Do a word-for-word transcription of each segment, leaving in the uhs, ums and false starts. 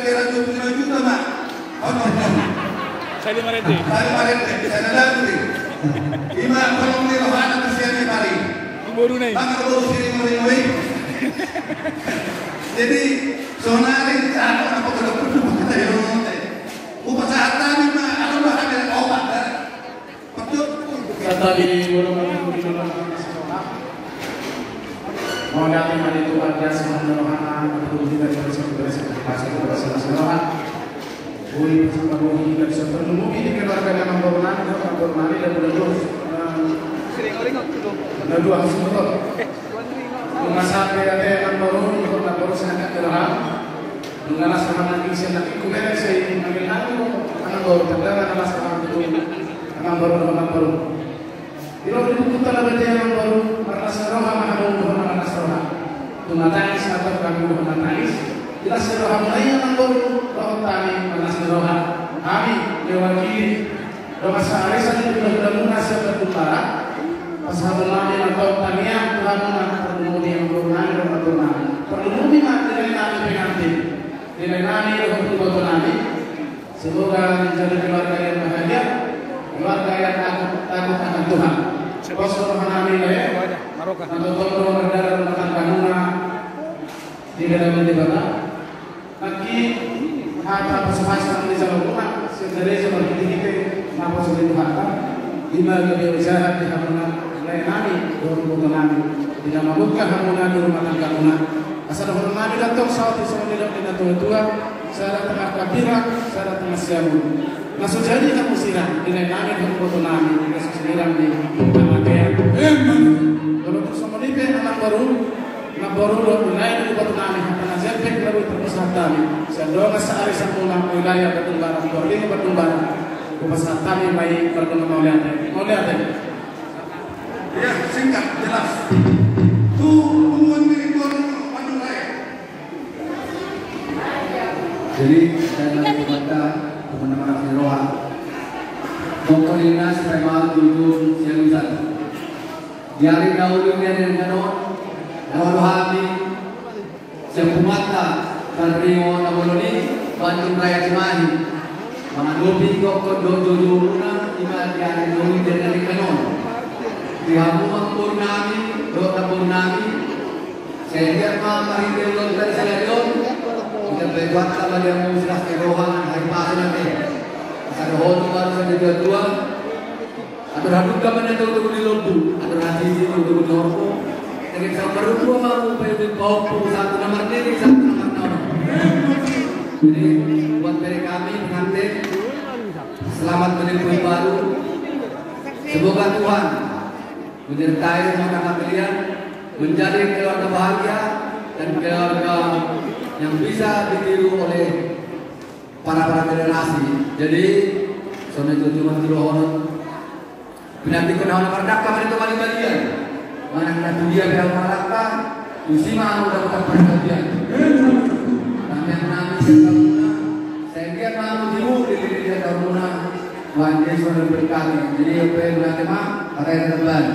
Kira dua puluh lima juta ma. Hono. Sali marende. Sali marende, bisa na lagu ni. Ima kolom ni rohana tu sian ni pari. Di boru na i. Maka boru sini mori mori. Jadi sonari cara apa kalau perlu kita ya. Upasahat nami ma, apa bahan dari obat dah. Santabi molo mangkuri molo mangkuri. Mauliate ma di Tuhan, dia sumanda rohana, betul kita di bersama bersama pasal bersama roha. Ui, bersama rohi, kita bisa bertemu di keluarga yang amang boru nami, amang boru nami, dan mudah-mudahan, eh, dan dua hasil betul. Masa ate amang boru, amang boru sangat terham. Nunga las roham nangkin sian nangkin, hubereng sai mangilangi do amang boru, tanda nunga las roham tu amang boru, amang boru. Didok di buku Tanda Bete amang boru, marlas ni roha ma hamu dohot na marlas roha. Tung na tangis ma hamu dohot na tangis. Di las ni rohamuna i amang boru, dohot hami marlas ni roha. Hami mewakili dongan saarisan di hulahula muna sian Tanjung Barat. Pasahaton nami ma tangiang tu hamuna, parlumuni amang boru nami dohot parlumuni. Parlumuni ma di lae nami pengantin, di lae nami dohot iboto nami. Semoga menjadi keluarga yang bahagia, keluarga yang takut, takut akan Tuhan. Pos roha nami lae, na tongtong do mardalan rumah tangga muna di dalan ni Debata. Nangkin hata pasupasu na dijalo muna sian gareja marhitehite naposo ni Tuhanta, ima gabe usaha di hamuna lae nami dohot iboto nami, di na mamungka hamuna di rumah tangga muna. Asa dohonon nami do tong saotik songon nidok ni natuatua: Sada tangkas hambirang, sada tangkas siamun. Na so jadi hamu sirang, di lae nami dohot iboto nami, di na so sinirang ni hamatean. Emma. Molo tung songon i pe amang boru, amang boru dohot lae dohot iboto nami, hata na jempek na boi tarpasahat hami sian dongan saarisan muna, wilayah Tanjung Barat, Borneo Tanjung Barat. Hupasahat hami ma i mardongan mauliate. Mauliate. Ya, singkat, jelas. Tu punguan ni boru Tanjung Raya. Jadi, saya nanti kata teman-teman di roha. Pokokna supaya mau jujur sialusan. Di ari na uli ni ari na on, na olo hami sian punguanta Tanjung Raya na bolon i, Tanjung Raya Cimahi. Mangadopi gokkon dohot joujou muna, ima di ari na uli ni ari na on. Di hamu amang boru nami dohot namboru nami, sai anggiat ma marhite ulaonta di sadari on, ditambai Tuhanta ma di hamu las ni roha nang hahipason ate. Asa dohonon ma sian natuatua: Andor haduan ma na togu-togu ni lombu, andor hatiti togu-togu ni horbo. Dengke saumur dua ma hamu paihutihut pahompu, sahat tu na marnini, sahat tu na marnono. Jadi buat bere kami pengantin, selamat menempuh baru. Semoga Tuhan menyertai rumah tangga kalian menjadi keluarga bahagia dan keluarga yang bisa ditiru oleh para-para generasi. Jadi songon i tu cuma tu dohonon. Pinantikhon hami mardangka ma di tonga ni balian. Manang na tu dia pe hami mardangka, tusi ma hami mardangka pargabian. Tangiang nami sian hamuna, sai anggiat ma hamu tibu di lidi ni hamuna. Tuhan Yesus memberkati. Jadi apa yang berarti ma, kata yang terbang.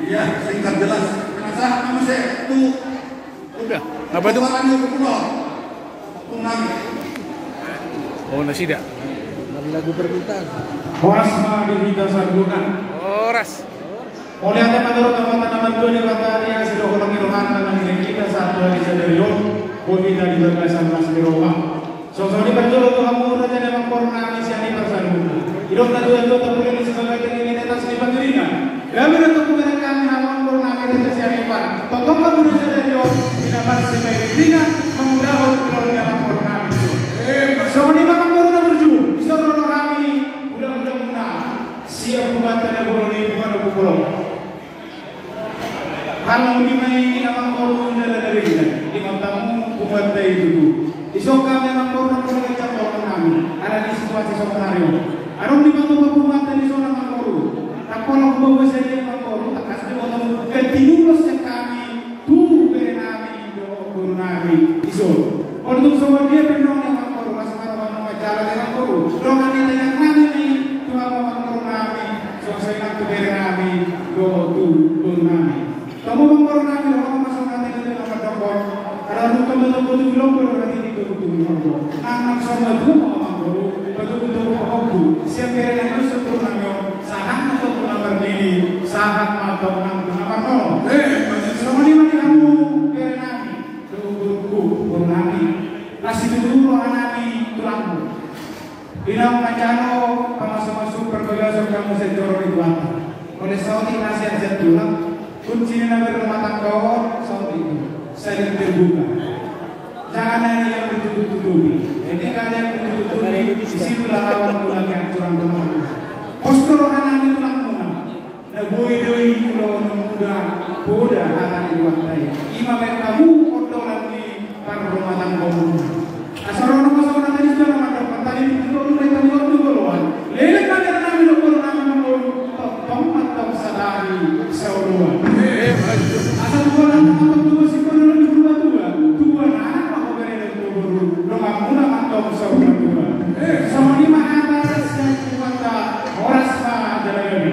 Iya, singkat jelas. Penasaran nama saya tu. Udah, apa itu? Suaranya ke pulau. Tunang. Oh, nasida. Lagu permintaan. Horas ma di hita saluhutna. Horas. Mauliate ma di roha Debata na martua di bagasan asi dohot holong ni rohana na mangiring hita sahat tu sadari on. Boi hita di bagasan las ni roha. Songon i parjolo tu hamu raja ni amangboru nami sian Ipan saluhutna. Didok natuatua: Tabulan ni sibagate, ringan ni atas ni pangiringan. Gabe na tongtong hubereng hami hamu amangboru nami raja sian Ipan. Tongtong hamu raja dari on, di na parsipairingiringan, mangulahon ulaon ni amangboru nami. Songon i ma amangboru na burju, dison do roha nami, ulaon-ulaon muna sian punguanta na bolon i, punguan Ompu Bolon. Halo, di ma i amangboru na leleng, di ma tamu punguanta i tutu. Dison hami amangboru na mangecap roha nami ala ni situasi sonari on. Adong di ma tu punguanta dison amangboru. Tangkas do huboto sadia amangboru, tangkas do huboto, ganti ulos sian hami tu bere nami dohot boru nami dison. Molo tung songon dia pe nang amangboru, las ma roha nami, jala amangboru, dongan ni tangiang nami tu hamu amangboru nami, songon i nang tu bere nami dohot tu boru nami. Tama amangboru nami, roha ma songon hata ni na mandok on. Ala rukam ma tongtong tu lombu do hati ni Nang songon i ma tutu, amang boru, patogu-togu pahompu, sian bere nami on, sahat ma tu na marnini, sahat ma tu na marnono. Songon i ma di hamu bere nami, dohot boru nami, las situtu roha nami tulangmu. Di naung manjalo pamasu-masu parbagason hamu sian joro ni Tuhanta. Molo saotik nasihat sian tulang, kunci ni na berumah tangga on saotik do, saling terbuka. Jangan ada yang ditutup-tutupi. Ketika ada yang ditutup-tutupi, di situlah rawan pula kehancuran rumah tangga. Pos do roha nami tulangmuna. Na boi do i ulaon muda, poda hata ni Tuhanta i. I ma baen hamu ondolan ni parrumatanggaonmuna. Asa ro nunga songon hata ni suda na mandok, partalimbubu tolu, baen tali on tu joloan. Leleng ma bere nami dohot boru nami mangolu, tongtong ma tong sadari saoloan. Asa tua na tongtong tua, sipon na tua tua, tua na anak ma ho bere dohot boru, donganmuna ma tong saoloan tua. Songon i ma hata sian Tuhanta, horas ma jala gabe.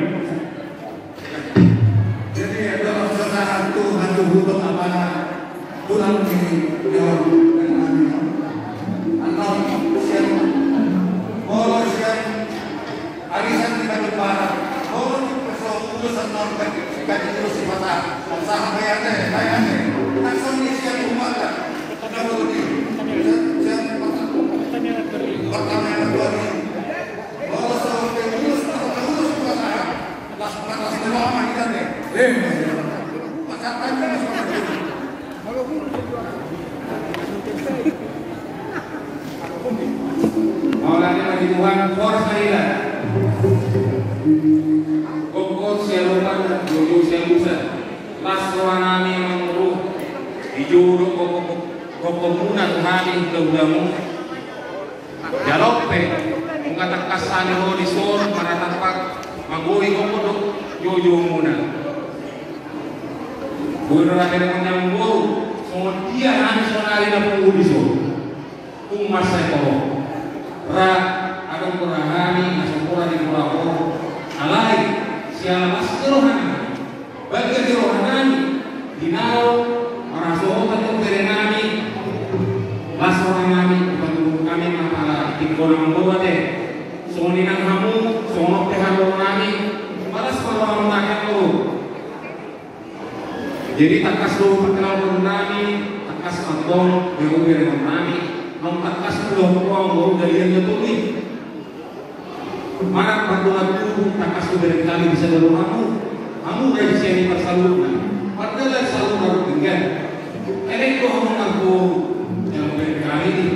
Jadi, adalah saudara Tuhan tu hutong apa tulang ni Dewan Pertanian. Annon sian, molo sian arisan di Bandung Barat, molo di Perso Ulus annon, kaji, kaji terus di Batak. Sahat bayar deh, bayar deh. Langsung ni sian rumah dah. Sudah molo di, sian, sian pertama, pertama yang kedua ni. Mauliate ma di Tuhan, horas ma hita. Gokhon sialopan, joujou sialusan. Las roha nami mangolu. Dijou do gokhon, gokhonmuna tu hami, hula-hulamuna. Jala pe, nunga tangkas hami ro dison marnatampak manggohi gokhon dohot joujoumuna. Boi do hami na manggohi, songon dia hami saonari na pungu dison. Tung mansai torop. Ra, adong do roha nami na so pola di pola ho. Alai, siala las ni roha nami. Bangga di roha nami, di naung marhasohotan tu bere nami, las roha nami, dipatuduhon hami ma pala tingko na mamboru ate. Songon i nang hamu, songon on pe hamu nami, palas ma rohamuna hamu. Jadi tangkas do pangkilalaon nami, tangkas ma tong, bere-bere nami, naung tangkas do tong, baru dari yang jatuh nih. Manang pardongan tubu, tangkas do barangkali bisa dalo hamu. Hamu na di sian i parsaluhutna. Pardongan saluhut na ro denggan. Elek do hamu marboru. Jala barangkali ni.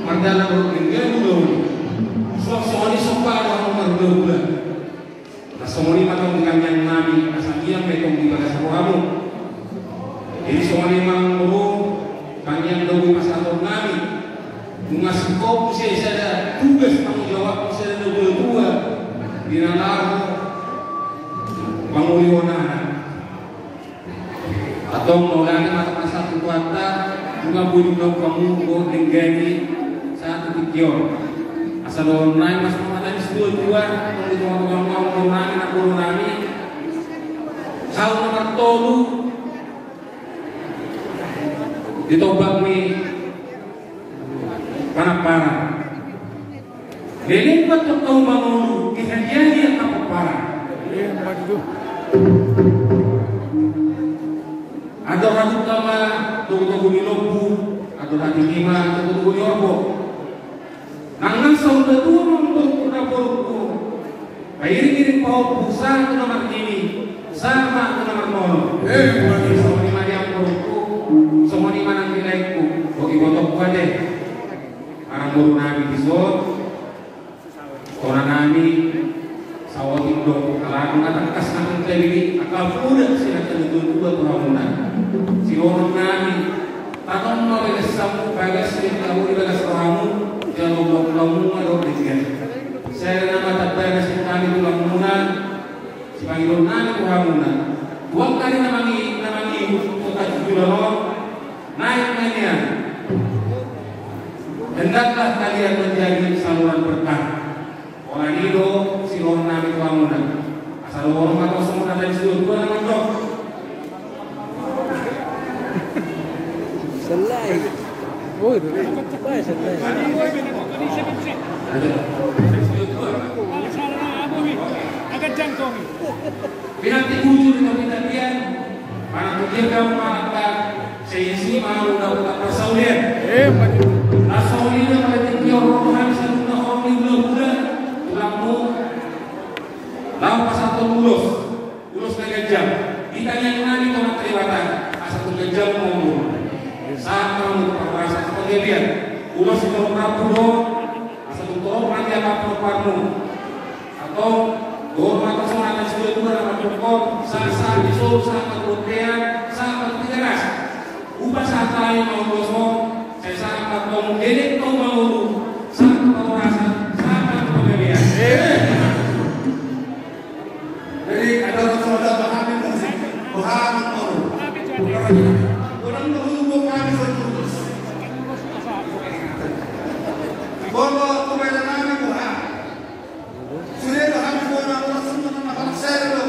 Pardongan ro denggan do hamu. Songon i somba do hamu marhula-hula. Na songon i ma tong di tangiang nami, asa mian ma i tong di bagas rohamu. Jadi songon i ma molo tangiang do boi pasahaton nami. Nunga singkop muse sada tugas tanggung jawab muse sada dua-dua di na laho mangolihon anak. Antong mauliate ma tong sahat tu Tuhanta, nunga boi diulahon hamu dohot denggan i sahat tu tingki on. Asa dohonon nami ma songon hata ni situa-tua, tong di tonga-tonga hamu boru nami, na boru nami. Hau na martolu, di tombak ni Panamparan. Leleng ma tong hau mangolu, di hadiahon angka pomparan. Andor habuta ma togu-togu ni lombu, andor hatiti ma togu-togu ni horbo. Nang na saur matua ma tong tu na borungku. Pairing-iring pahompu, sahat tu na marnini, sahat ma tu na marnono. Eh, bukan. Songon i ma di amporungku, songon i ma nang di laengku. Dohot ibotongku ate. Arang boru nami dison. Tona nami, saotik do, ala nunga tangkas nang hita i, angka poda sian angka na tua-tua tu hamuna. Sidohonon nami, tano ma bagas hamu, bagas ni hamu di bagas rohamu, jala ulaon hamu ma dohot denggan. Sai na ma tamba na sian hami tu hamuna, sipangidoan nami tu hamuna. Tuang nami na mangi-, na mangihut tu hata jujur on, naeng ma nian. Hendaklah kalian menjadi saluran berkah. Holan i do sidohonon nami tu hamuna. Asa dohonon ma tong songon hata ni situa-tua na mandok. Selai. Pinantik bujur di Kapitapian, mana tu dia kamu malangka, seisi malu dapat persaulian. Las saulina pada tingki orang Tuhan, saduna orang di hula-hula, tulangmu, laho pasahathon ulos. Ulos na ganjang, di tangiang nami tu Amanta Debata, asa tung ganjang ma umur. Sahat ma umur parhorasan panggabean, ulos di torop rambu do, asa tung torop ma di angka pinompar mu. Antong, dohot ma songon na sitae tua na mandok on, sahat-sahat ni solu, sahat ma tu bontean, sahat ma tu Tigaras. Hupasahat hami ma ulos on, sai sahat ma antong, dedek ma mangolu, sahat ma parhorasan, sahat ma panggabean. Jadi, ada orang sudah pahami musik, pahami orang. Orang dulu pahami sejurus. Bono, tu bela nami buha. Sudah pahami bono, orang semua nama bangsa itu.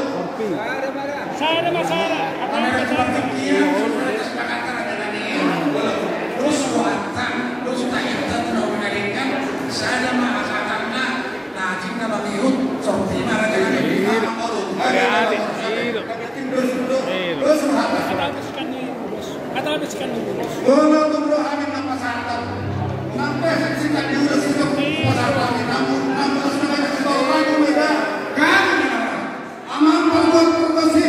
Sada masalah. Ada kesepakatan ada tadi. Terus buat terus tak kita tidak menyaringkan. Sada masalah. Nah, cinta bang Ihud, sorti marah dengan Ihud. Ada habis, Ihud. Terus, terus, terus, terus, terus, terus. Kata habis kan dulu. Bono, tung do hami na pasahathon. Sampai sita diurus itu pasahathon. Namun, namun, sampai sita orang muda. Kami, amang pembuat provokasi.